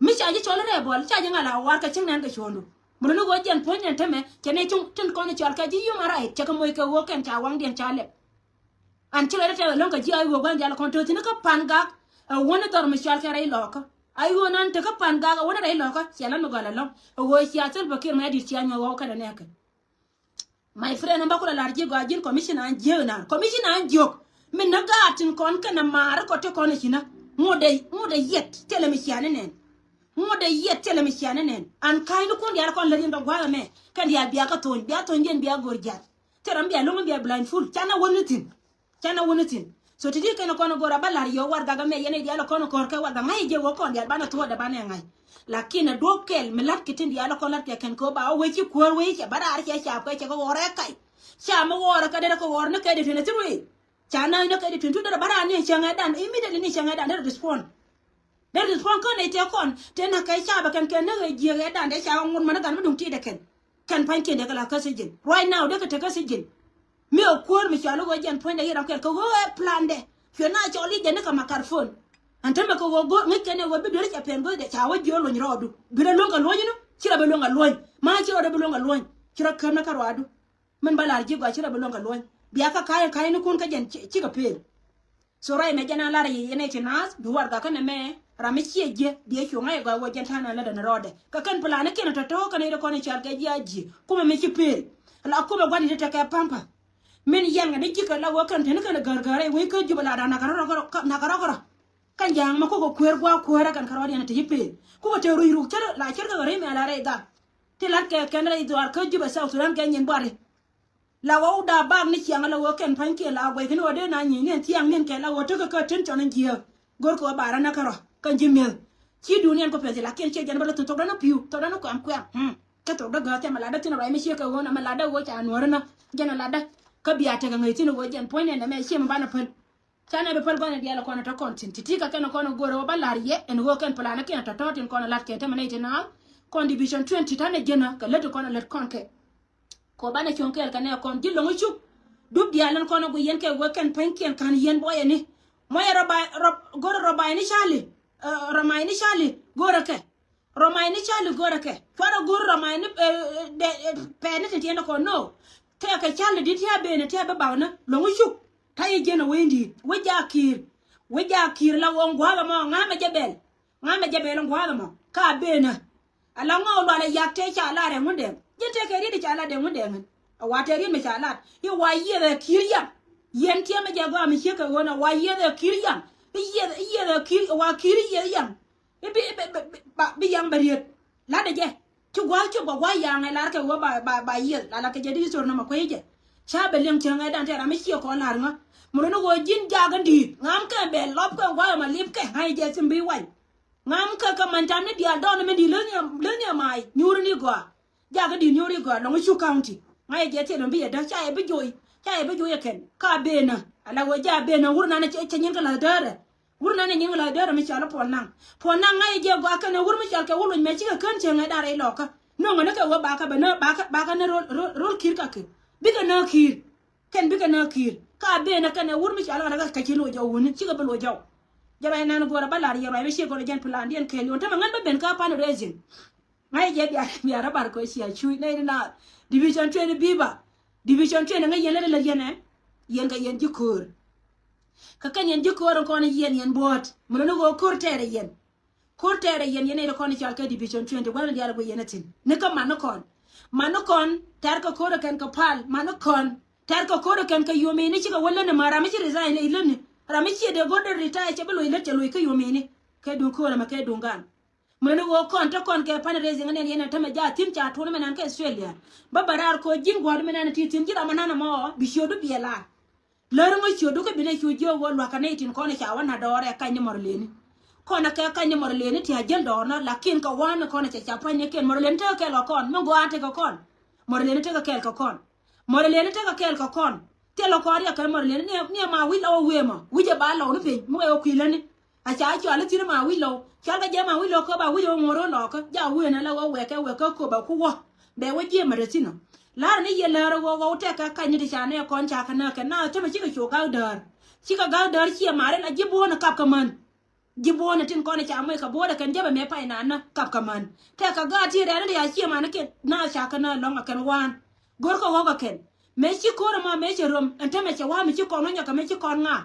Mi ca ji̱ cɔl i̱ rɛbɔl ca ji̱ ŋa̱l a war kɛ cäŋ nɛn kɛ cuɔ̱ɔ̱ŋdu. Mi luni ɣöö jɛn puɔ̱nydɛn tämɛ cɛ nɛy cäŋ tin kɔn cɔal kɛ ji̱ human right cɛ kɛ moc kɛ ɣöö kɛn ca waŋdiɛn ca lɛp. An ci rɛy tɛth ɛlɔ̱ŋ kɛ ji̱ a i̱ ɣöö gua̱n diaal kɔn to̱thi̱n kä pa̱n gak. Ɛ wäni dhɔr mi cɔal kɛ rɛy lɔɔkä a i̱ ɣöö nan tekä pa̱n gak ɛ wäni rɛy lɔɔkä. Ciɛ lan mi gɔl ɛlɔ̱ŋ ɛ ɣöö cia thil bä kiɛr mɛ di̱t cia nyuɔ̱th ɣɔw kɛnɛ nɛɛkɛ. My friend, ɛn bä kulɛ lar ji̱ gɔaa ji̱n commissioner an jiök inan commissioner an jiök. Min nä gaat tin kɔn kɛn ɛ maari kɔ ti kɔn ɛ cinä. Ŋot ɛ ŋot ɛ yiɛt thilɛ mi ciani nɛn. Ŋot ɛ yiɛt thilɛ mi ciani nɛn an ka̱cni kun diaal kɔn lät yɛn dɔ̱k gua̱a̱th ɛmɛ. Kɛn diaal bia kä thony bia thony diɛn bia go̱r jiath. Thil ram bia lo̱ŋ bia blindfold canɛ wä ni thi̱n. Canɛ wä ni thi̱n. So ti̱ti̱ kɛn kɔn go̱r a bä la̱r yɛ warɛgak ɛmɛ yɛn i̱ diaal kɔn kɔr kɛ warɛgak ŋa̱c jɛ wä kɔn diaal banɛ thuɔ̱ɔ̱dɛ banɛ ŋa̱c. Lakin ɛ duɔ̱p kɛl mi la̱t kɛ tin diaal kɔn la̱t kɛ kɛn kɛ wä ba wä wee ci kuäär wee cɛ bä raar cɛ caap kɛ cɛ kɛ ɣɔr ɛ kac. Ca mi ɣɔr ɛ kɛ derɛ kɛ ɣɔr ni kɛ dee twenty three. Ca näk ni kɛ dee twenty two derɛ bä raar ni cäŋ ɛ dan immediately ni cäŋ ɛ dan derɛ respond. Derɛ respond kɔn ɛ tëë kɔn tëë näk kɛ caap ɛ kɛn kɛ näk ɛ jiääk ɛ dan dee ca ŋot män ɛ gan mi duŋ ti̱i̱t ɛ kɛn. Kɛn pa̱nykiɛn dee kɛ la kä sijin right now dee kɛ te kä sijin. Mi ɛ kuäär mi cɔal i̱ ɣöö jɛn puɔ̱nydɛ yiëë ram kɛl kɛ ɣöö ɛ plandɛ. Cuɛ na cɔl i̱ jɛn ni kɛ makarfon. Ɛn tämɛ kɛ ɣöö go̱o̱r ŋäc kɛn ɛ ɣöö bi dueeri cɛ pɛn go̱o̱rdɛ ca wä jiöör luɔ̱ny rɔɔdu. Bi rɔ luɔ̱ŋ kɛ luɔ̱ny inɔ ci rɔ bi luɔ̱ŋ kɛ luɔ̱ny. Ma ci rɔɔdɛ bi luɔ̱ŋ kɛ luɔ̱ny. Ci rɔ käm ni kä ruaadu. Min bä lar ji̱ gɔaa ci rɔ bi luɔ̱ŋ kɛ luɔ̱ny. Bia kä ka̱a̱c ɛ ka̱a̱cnikun kä jɛn cikɛ pëël. So ruac mɛ jɛn a lar yɛ yɛn ɛ ci naath bi warɛgak kä nɛmɛ. Ram mi ciɛ jiɛ biɛ cuŋ a yɛ gɔaa wä jɛn ta̱a̱ na lätdɛ ni rɔɔdɛ kɛ kɛn plan ni kiɛn tɔ̱tɔ̱ kɛn i̱ ri kɔn i̱ cɔal kɛ ji̱ a jiɛ kumɛ mi ci pëël. La kumɛ gua̱n i̱ ti tekɛ pa̱mpa̱. Min yɛn ŋa di ji̱ kɛ la wä kɛn teni kɛn gär gär i̱ wec kä Jubɛ la da̱a̱n nakä rɔ̱ nakä rɔ̱ kärɔ̱. Kɛn ja̱a̱ŋ mɛ kokɛ kueer gua̱a̱k kueer ɛ kɛn kärɔ̱ yɛn ti ci pëël. Kokɛ te ruc ruk cär la cär kɛ ɣä ri mɛ la rɛy dhal. Ti la̱t kɛ kɛn rɛy dhuaar kä Jubɛ South Sudan kɛ nyin buari. La wä wä da̱a̱ bak ni ciaŋ la wä kɛn pa̱nykiɛn la guɛc kɛn wä dee na nyieny ni ɛn thiaŋ ni ɛn kɛ la wä tekɛ kä tin cɔn ɛn jiääk. Go̱rkɛ wä ba rɔ näk kärɔ̱ kɛn ji̱ mi̱eth. Ci duuniɛn kɔ piɛth ci la kiɛn ciɛ jɛn bä la thok thok dɔ̱n a pi̱w thok dɔ̱n a kuɛm kuɛm. Kä thok däk gääth thɛmɛ latdä thi̱n a ruac mi ciek kɛ ɣöö nɔmɛ latdä ɣöö ca nuääri nä. Jɛn a latdä kä bia tekɛ ŋäc thi̱n ɣöö jɛn puɔ̱nydɛ nɛmɛ ciɛ mi banɛ päl. Canɛ bi päl gua̱n in diaal kɔn tɔ̱tɔ̱ kɔn thi̱n ti̱ti̱ kä kɛn kɔn go̱o̱rɛ wä bä la̱r yɛ ɛn ɣöö kɛn plan kiɛn tɔ̱tɔ̱ tin kɔn la̱t kɛ tämɛ nɛy ti naath. Kɔn division twenty ta̱nɛ jiänä kɛ lät ti kɔn lät kɔn kɛ. Kɛ ɣöö banɛ cuɔ̱ŋ kɛɛl kɛ nɛ kɔn ji̱ lo̱ŋ cuk. Dup diaal in kɔn a guic yɛn kɛ wek kɛn pa̱nykiɛn ka̱n yɛn buɔyɛ ni. Muɔyɛ rɔ bay rɔ go̱rɛ rɔ bay ni cali. Rɔ may ni cali go̱rɛ kɛ. Rɔmay ni cali go̱rɛ kɛ cuarɛ go̱r rɔmay ni pɛɛni ti tiɛn kɔ no. Tɛkɛ cali di tia ben tia bi bak ni loŋ cuk. Ta yi jiɛn a wen dit wä ja kiir. Wä ja kiir la wä ŋuath mɔ ŋa mɛ jɛ bɛl. Ŋa mɛ jɛ bɛl ŋuath mɔ ka ben a. A la ŋɔw lual a yak tɛ ca lat ɛ ŋun dɛŋ jiɛn tɛkɛ riet ca lat ɛ ŋun dɛŋ. A wa tɛ riet mɛ ca lat i wa yieth ɛ kiir yam. Yɛn tiɛmɛ jɛ gɔaa mi ciek kɛ ɣöö na wa yieth ɛ kiir yam. Iyieth iyieth ɛ kiir wa kiir iyieth yam. Ibi ibi bi yaŋ bɛ riet. Lat ɛ jɛ ci gua̱a̱th cop kɛ gua̱a̱th yaŋ ɛ lar kɛ ɣöö ba ba ba yieth la la kɛ jɛ di thor nɔmɔ kuec jɛ. Ca bɛ liŋ cäŋ ɛ dan tɛ ram mi ciek kɔn lar ŋä. Mun ni ɣöö ji̱n jakä di̱i̱t ŋam kɛ bɛ lɔp kɛ gua̱a̱th ma lip kɛ ŋa̱c jɛ thim bi wany. Ŋam kɛ kɛ man tam ni diaal dɔɔn mi di̱i̱t leth ni ɛ mac nyuuri ni gɔaa. Jakä di̱i̱t nyuuri gɔaa lɔŋ i̱ cu county. Ŋa̱c ɛ jɛ thil mi bi yɛ däk ca yɛ bi joc ca yɛ bi joc ɛ kɛn ka benä. Ala wee ja benä wur nanɛ cɛ nyin kɛ la̱th däärɛ. Wur nanɛ nyin kɛ la̱th däärɛ mi cɔal i̱ puɔl naŋ puɔl naŋ ŋa̱c ɛ jɛ gɔaa kɛn ɛ wur mi cɔal kɛ wur loc mɛ cikɛ kän cieŋ ɛ da̱r ɛ ilɔkä. No̱ŋɛ ni kɛ wee bakä bɛ nä bakä bakä ni rol rol rol ki̱i̱r kakɛ bikɛ nä ki̱i̱r. Kɛn bikɛ nä ki̱i̱r ka benä kɛn ɛ wur mi cɔal ɣän ɛ kɛ ci loc jɔw wuni cikɛ bi loc jɔw. Jɛ ruac nan go̱o̱rä bä lar yɛ ruac mi ciek go̱o̱rä jɛn plan diɛn kɛɛliw tämɛ ŋän bä ben ka pan raising. Ŋa̱c jɛ bia bia rä bar kɔ cia cuc nɛy ni naath. Division twenty biba. Division twenty ŋäc yɛn lät lät yɛn ɛ yɛn kɛ yɛn ji̱ köör. Kä kɛn yɛn ji̱ köör in kɔn yɛn yɛn buɔ̱ɔ̱t mi luni ɣöö köör tɛɛrɛ yɛn. Köör tɛɛrɛ yɛn yɛn nɛy ti kɔn i̱ cal kɛ division twenty gua̱n in diaal ɛ guiy yɛn ɛ thi̱n ni kä man ni kɔn. Man ni kɔn tɛ̈r kɛ köör ɛ kɛn kɛ pal man ni kɔn. Tɛ̈r kɛ köör ɛ kɛn kɛ yom ini cikɛ wä läni ma ram mi ci resign ɛ iläni. Ram mi ciɛ dee go̱r dee retire cɛ bi loc lät cɛ loc kä yom ini. Kɛ duŋ köör ɛmɛ kɛ duŋ gan. Mën ni ɣöö kɔn te kɔn kɛ pan raising nɛn yɛn ɛ tämɛ ja thi̱n ca tuɔn mɛ nan kä Australia. Bä bä raar kɔ ji̱n gua̱a̱r mɛ nan ti thi̱n ji̱ ram anan ɛmɔ bi ciötdu biɛ lar. Lär ŋä ciötdu kä binɛ ciöt jiök ɣöö lua̱kä nɛy tin kɔn ca wä na dɔɔr ɛ kac ni mɔr leni. Kɔn ɛ kɛ kac ni mɔr leni ti a jäl dɔɔr nɔ lakin kɛ wan ni kɔn ɛ cɛ ca pa̱ny ni kiɛn mɔr leni tekɛ kɛɛl kɛ kɔn mi gɔaa tekɛ kɔn. Mɔr leni tekɛ kɛɛl kɛ kɔn. Mɔr leni tekɛ kɛɛl kɛ kɔn. Thilɛ kɔn riɛk kɛ mɔr leni ni ɛ ma wi̱c la wä wëë mɔ wi̱c ɛ ba lɔw ni piny mi wee wä kui̱ läni. A ca cɔal i̱ thi̱n ma wi̱c lɔw cɔal kɛ jɛ ma wi̱c lɔw kä ba wi̱c ɛ wä ŋuɔ̱r wä lɔɔkä ja wëë na la wä wɛɛkɛ wɛɛkɛ köp a ku wä. Bɛ wä jiɛ mɛ rɛ thi̱n ɔ. La̱r ni yɛ läär ɛ wä wä wä tɛk kɛ kac ni ti ca nɛ kɔn ca kɛ nä kɛ na tämɛ cikɛ cu gak däär. Cikɛ gak däär ciɛ marin a ji̱ buɔ̱ɔ̱n ɛ kap kɛ män. Ji̱ buɔ̱ɔ̱n ɛ tin kɔn ɛ ca moc kɛ buɔ̱ɔ̱dɛ kɛn jɛpɛ mɛ pay na nä kap kɛ män. Tɛk kɛ gaat ti rɛɛn ni ti ca ciɛ man ni kɛn na ca kɛ nä lɔ̱ŋ ɛ kɛn waan. Go̱rkɛ ɣɔ̱k ɛ kɛn mëë ci ko̱r ɛmɔ mëë cɛ röm ɛn tämɛ cɛ wa̱a̱ mi ci kɔn wä nyɔk kɛ mëë ci kɔn ŋa̱a̱.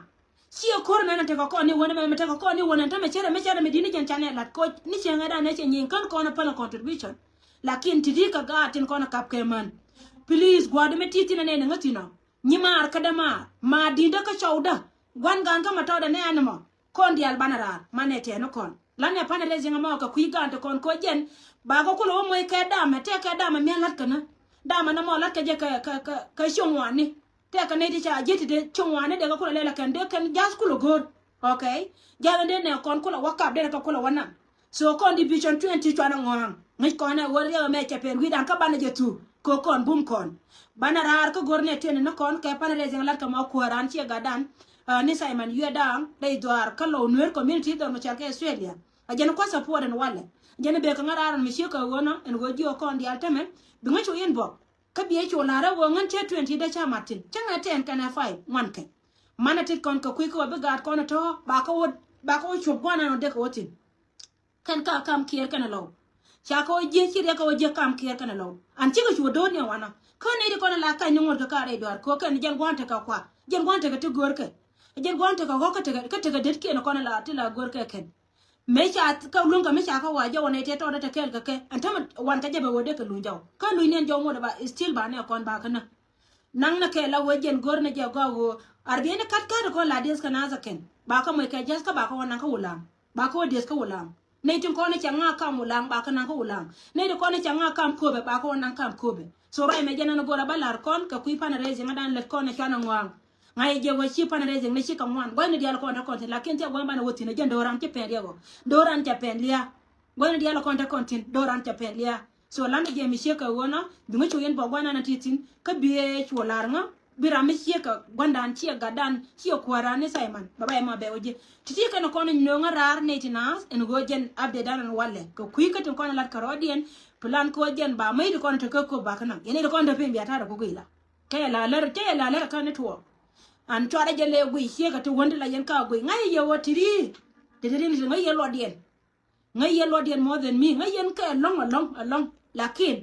Ciɛ ko̱r ɛmɛn ɛn tekɛ kɔn ni wän ɛmɛ mi tekɛ kɔn ni wän ɛn tämɛ cɛ rɛ mi cɛ rɛ mi di̱t ni jɛn canɛ lat koc ni cɛ ŋɛ dan nɛ cɛ nyieny kän kɔn ɛ päl ɛ contribution. Lakin ti ti kɛ gaat tin kɔn ɛ kap kɛ män. Please gua̱a̱r di mi ti thin ɛnɛ ni ŋä thin ɔ. Nyi maar kä dämaar maar di̱t dä kä cɔwdä. Gua̱n gaan kä ma tɔɔdɛ nɛ ɛn ɛmɔ. Kɔn diaal banɛ raar manɛ tɛɛni kɔn lanɛ panɛ rɛy ziŋ ɛmɔ kɛ kui̱ gaan ti kɔn koc jɛn. Ba kɛ kulɛ wä moc kɛ damɛ tɛk kɛ damɛ mi̱a̱n la̱t kɛ ni. Damɛ nɔmɔ la̱t kɛ jɛ kɛ kɛ kɛ kɛ cio̱ŋ wani. Tɛk kɛ nɛy ti ca ji̱ ti dee cio̱ŋ wani dee kɛ kulɛ lɛl ɛ kɛn dee kɛn ja̱th kulɛ go̱o̱r. Okay. Ja̱th ɛn dee nɛ kɔn kulɛ wä kap dee nɛ kɛ kulɛ wä naŋ. So kɔn division twenty cuanɛ ŋɔ̱a̱ŋ ŋäc kɔn ɛ ɣöö riɛk ɛmɛ cɛ pɛn wi̱i̱dan kä banɛ jɛ thuk kɛ kɔn bum kɔn. Banɛ raar kä go̱r nɛ twenty ni kɔn kɛ panɛ rɛy ziŋ la̱t kɛ mɔ kuäär an ciɛ gatdan. Ni Simon Yuɛ Da̱a̱ŋ rɛy dhuaar kä Lɔw Nueer community dhɔr mɔ cɔal kɛ Australia. A jɛn kua̱ support ɛn walɛ. Jɛn bek kɛ ŋa̱ raar ɛn mi ciek kɛ ɣöö nɔ ɛn ɣöö jiök kɔn diaal tämɛ bi ŋäc cu inbox. Kä biɛ cu la̱r ɛ ɣöö ŋän cɛ twenty dee ca mat thi̱n cä ŋa̱ ten kɛnɛ five ŋuan kɛ. Manɛ tit kɔn kɛ kui̱ kä wä bi gaat kɔn ɛ tɔ̱ ba kä wä ba kä wä cuɔp gua̱n ɛn ɔ dee kɛ wä thi̱n. Kɛn ka kam kiɛɛr kɛnɛ Lɔw. Ca kɛ wä jiɛ ci riɛk kɛ wä jiɛ kam kiɛɛr kɛnɛ Lɔw an cikɛ cu wä do̱r ni ɛ wanɔ. Kä nɛy ti kɔn ɛ la ka̱ny ni ŋuɔ̱t kɛ ka rɛy duaar kɛ wä kɛn jɛn gua̱n tekɛ kua jɛn gua̱n tekɛ ti görkɛ. Jɛn gua̱n tekɛ ɣɔ̱k kä tekɛ kä tekɛ det kiɛn kɔn ɛ la ti la görkɛ kɛn. Mëë ca kä luäŋ kɛ mi ca kä wa jɛ wä nɛy tëë tɔɔdɛ te kɛɛl kɛ kɛ ɛn tämɛ wan kɛ jɛ bɛ wä dee kɛ luny jɔw kä luny nɛn jɔw ŋot ba still ba nɛ kɔn ba kä näk. Naŋ nɛ kɛ la wee jɛn go̱r nɛ jɛ gɔaa wee arbiɛni kat kat kɔn la dieth kɛ naath ɛ kɛn ba kä moc kɛ ja̱th kä ba kä wä naŋ kä wulaŋ ba kä wä dieth kä wulaŋ. Nɛy tin kɔn cɛ ŋa̱a̱ kam wulaŋ ba kä naŋ kä wulaŋ nɛy tin kɔn cɛ ŋa̱a̱ kam köpɛ ba kä wä naŋ kam köpɛ. So ruac mɛ jɛn ɛn go̱r ɛ ba la̱r kɔn kɛ kui̱ pan ɛ rɛy ziŋä dan lät kɔn ɛ cuan ɛ ŋɔaŋ. Ŋa̱c jɛ wä ci pan ɛ rɛy ziŋ ni ci kɛ ŋuan gua̱cni diaal kɔn te kɔn thi̱n lakin thiɛ gua̱n banɛ wä thi̱n ɛ jɛn do̱ran ci pɛn riɛk ɔ. Do̱ran cɛ pɛn lia̱a̱. Gua̱cni diaal kɔn te kɔn thi̱n do̱ran cɛ pɛn lia̱a̱. So lanɛ jɛ mi ciek kɛ ɣöö nɔ bi ŋä cu yɛn bɔ gua̱n an ti thi̱n kä bi ɛ cu la̱r ŋä bi ram mi ciek kɛ gua̱ndan ciɛ gatdan ciɛ kuäär an ni Simon bɛ ba yɛ ma bɛ wä ji̱. Ti̱ti̱ kɛn kɔn nööŋä raar nɛy ti naath ɛn ɣöö jɛn update dan ɛn walɛ kɛ kui̱ kä tin kɔn lat kɛ rɔɔdiɛn. Plan kɛ ɣöö jɛn ba mäc ti kɔn te kä köp ba kä naŋ yɛn nɛy ti kɔn te piny bia ta̱rɛ kuk ila. Kɛ yɛ la lär cä yɛ la lär kä ni tuɔɔk. An cuarɛ jɛ lɛ guiy ciek kɛ ti wän ti la yɛn ka guiy ŋa̱c yɛ yɛ ɣöö ti̱ti̱. Ti̱ti̱ ni ti ŋäc yɛ luɔtdiɛn. Ŋäc yɛn luɔtdiɛn more than me. Ŋäc yɛn kɛ ɛlɔ̱ŋ, ɛlɔ̱ŋ, ɛlɔ̱ŋ. Lakin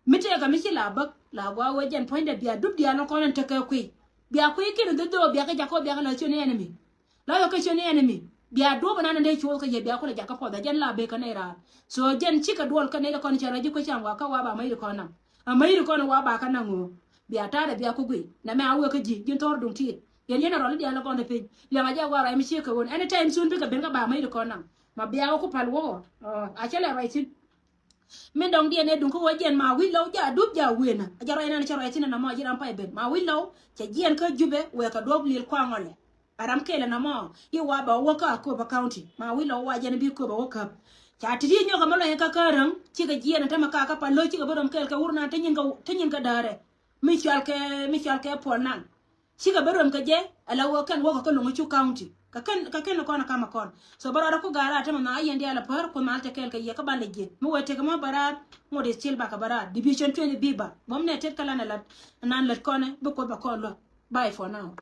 mi tëëkɛ mi ci la bäk, la gɔaa wee jɛn puɔ̱nydɛ bia dup diaal ni kɔn in tekɛ kui̱. Bia kui̱ kin dhidhoo, bia kɛ jakɔ, bia kɛ la ciöt ni enemy. La yɔ kɛ ciöt ni enemy. Bia duɔ̱ɔ̱p ɛnan in dee cuɔth kɛ yɛ, bia kulɛ jakä puɔth, ɛ jɛn la bek kä nɛy raar. So jɛn cikɛ duɔl kä nɛy dee kɔn cɛ rɔ ji̱ kui̱ cam wa kä wa ba mäc ri kɔn naŋ. Ɛ mäc ri kɔn wa ba kä naŋ ɣöö bia ta̱a̱dɛ bia ku guiy. Nɛmɛ a wee kä ji̱, ji̱n thɔr duŋ tiit. Yɛn yɛn a rɔl i̱ diaal ni kɔn te piny. Liɛŋ a jɛ a gɔaa ruac mi ciek kɛ ɣöö anytime soon bikɛ ben kä ba mäc ri kɔn naŋ. Ma bia wä ku pal wä ɣɔɔ. Ɔ, a cä lɛ ruac thi̱n. Min dɔ̱ŋ diɛn ɛ duŋ kä wä jiɛn ma wi̱c lɔw ja dup ja wen. A jɛ ruac nan cɛ ruac thi̱n ɛn amɔ ji̱ ram pay ben. Ma wi̱c lɔw cɛ jiɛn kä Jubɛ wëë kɛ duɔ̱ɔ̱p li̱l kuaŋ ɔlɛ. A ram kɛl ɛn amɔ i̱ wa ba wä kä Akobo County. Ma wi̱c lɔw wa jɛn bi Akobo wä käp. Ca ti̱ti̱ nyɔk ɛmɛ lɔny kä kä räŋ cikɛ jiɛn ɛn tämɛ ka kä pal lo̱c cikɛ bä röm kɛɛl kɛ wur nan te nyin kä, te nyin kä däärɛ. Mi cual kɛ, mi cual kɛ puɔl nan. Cikɛ bä röm kɛ jɛ, ala wä kɛn wäkɛ kä Loŋ Cuk County. Kɛ kɛn, kɛ kɛn kɔn a kam a kɔn. So bä rɔɔdɛ ku ga̱a̱r a tämɛ na a yɛn diaal a päär Kuoth mal te kɛɛl kɛ yɛ kä ban lɛ jiɛn. Mi wee tekɛ mɔ bä raar, ŋot is still bakɛ bä raar. Division twenty bi ba. Bä mi nɛ tet kä lan a lat, nan lät kɔnɛ, bi Kuoth bɛ kɔn luäk. Bye for now.